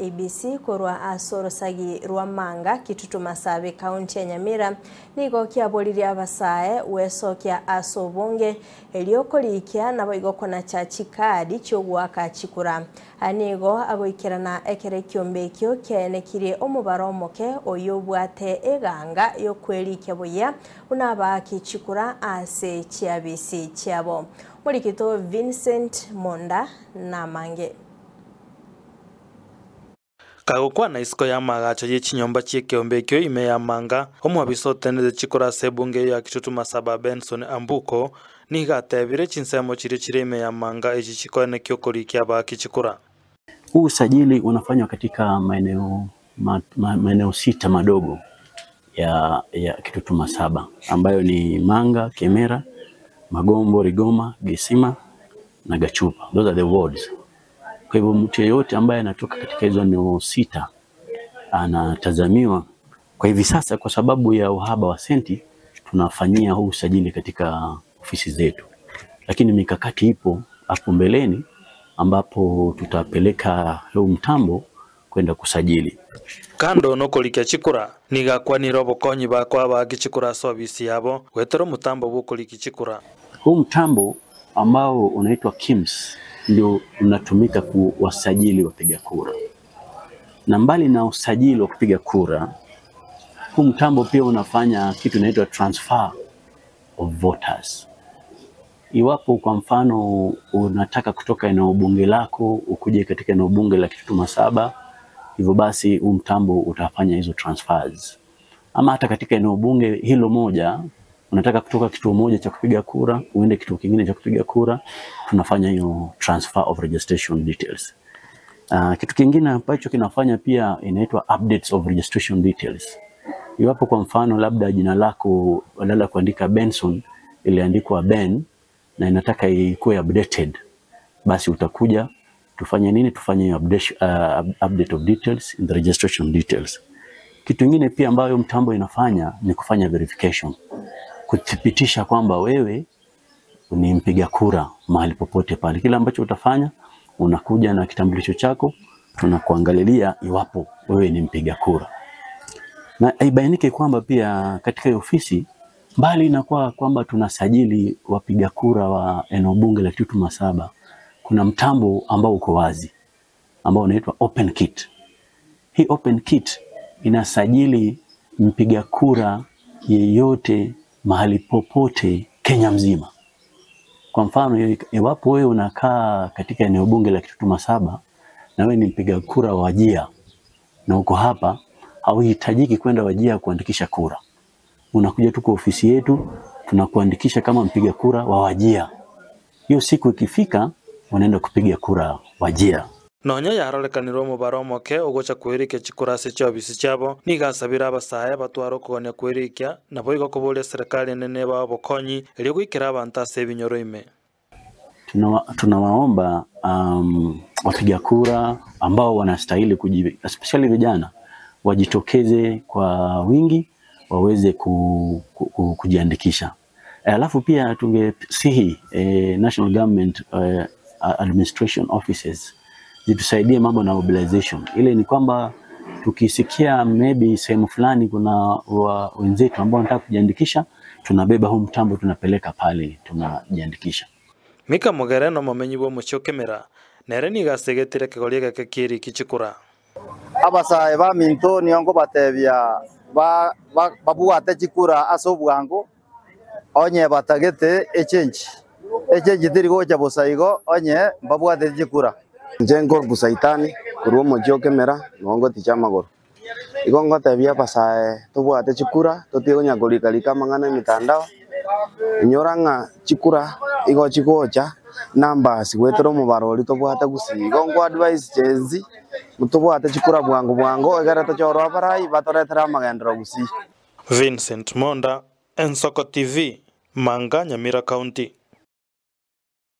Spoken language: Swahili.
ABC korwa asorosagi rwamanga Kitutu Masabe kaunti ya Nyamira nigo kiaboririe abasae wesokia asobonge eliokolikia nabo igokona cha chikadi chiogwaka chikura anigo agoikerana ekere kiombekio kiaenekirie omobaro omoke oyobwate eganga yokwerikia buya unabaki chikura ase chiabisi chiabo Murikito Vincent Monda na mange. Kagokwana isiko ya magacho ye chinyomba chiekeombekio ime ya manga omwabiso tenede chikora sebunge ya Kitutu Masaba Benson Ambuko nigatebire chinsemo chire chire ime ya manga echi chikoene kyokorikia baki chikura. Huu usajili unafanywa katika maeneo maeneo sita madogo ya Kitutu Masaba ambayo ni Manga, Kemera, Magombo, Rigoma, Gesima na Gachupa. Those are the wards. Kwa hivyo mtu yeyote ambaye anatoka katika hizo eneo sita anatazamiwa. Kwa hivi sasa, kwa sababu ya uhaba wa senti, tunafanyia huu usajili katika ofisi zetu. Lakini mikakati ipo hapo mbeleni ambapo tutapeleka huu mtambo kwenda kusajili. Kando nokolikia chikura nigakwanira obokonyi bakwa bagichikura service yabo wetero mutambo bukoliki chikura. Huu mtambo ambao unaitwa KIMS ndio unatumika kuwasajili wapiga kura. Na mbali na usajili wa kupiga kura, huu mtambo pia unafanya kitu inaitwa transfer of voters. Iwapo kwa mfano unataka kutoka eneo bunge lako ukuje katika eneo bunge la Kitutu Masaba, hivyo basi huu mtambo utafanya hizo transfers. Ama hata katika eneo bunge hilo moja unataka kutoka kituo moja cha kupiga kura uende kituo kingine cha kupiga kura, tunafanya hiyo transfer of registration details. Kitu kingine ambacho kinafanya pia inaitwa updates of registration details. Iwapo kwa mfano labda jina lako badala kuandika Benson iliandikwa Ben na inataka ikuwe updated, basi utakuja tufanye nini? Tufanye hiyo update of details in the registration details. Kitu kingine pia ambayo mtambo inafanya ni kufanya verification, kuthibitisha kwamba wewe ni mpiga kura mahali popote pale. Kila ambacho utafanya, unakuja na kitambulisho chako, tunakuangalilia iwapo wewe ni mpiga kura. Na ibainike kwamba pia katika ofisi, mbali na kwa kwamba tunasajili wapiga kura wa eneo bunge la Kitutu Masaba, kuna mtambo ambao uko wazi ambao unaitwa Open Kit. Hii Open Kit inasajili mpiga kura yeyote mahali popote Kenya mzima. Kwa mfano, iwapo wewe unakaa katika eneo bunge la Kitutu Masaba na wewe ni mpiga kura wa Wajia na uko hapa, hauhitajiki kwenda Wajia kuandikisha kura. Unakuja tu kwa ofisi yetu, tunakuandikisha kama mpiga kura wa Wajia. Hiyo siku ikifika, unaenda kupiga kura Wajia. Nonya yarorekanirwe omobaro omoke ogocha kwerikia chikura ase chiobisi chiabo nigasabira abasae batware okogonia kwerikia nabo igo koboria serikali enene bae obokonyi erio goikera abanto ase ebinyoro ime. Tunawaomba wapiga kura ambao wanastahili especially vijana wajitokeze kwa wingi waweze kujiandikisha. Alafu pia tungesihi National Government Administration Offices zitusaidie mambo na mobilization. Ile ni kwamba tukisikia maybe sehemu fulani kuna wenzetu ambao wanataka kujiandikisha, tunabeba huu mtambo tunapeleka pale tunajiandikisha. Mika Mugereno momenyi bwo muchokemera nere nigasegetire kegori geke kiri kichikura. Abasae ba minto niongo batebia ba babuate chikura aso bwango onye batagete echange echange tiri gocha bosaigo onye babuate chikura. Njengo gusaitani kuruo muchokemera nongo tichamagoro igongo tebia basae tubwate chikura totigo nyagorikalika mang'ana mitandao inyorang'a chikura igo chigocha namba sigwetero omobarori tobwate gusi igo nko advice chenzi mutobwate chikura bwango bwango egere tochoro abarai batoretera amagendero gusi. Vincent Monda, Ensoko TV, Manga, Nyamira County.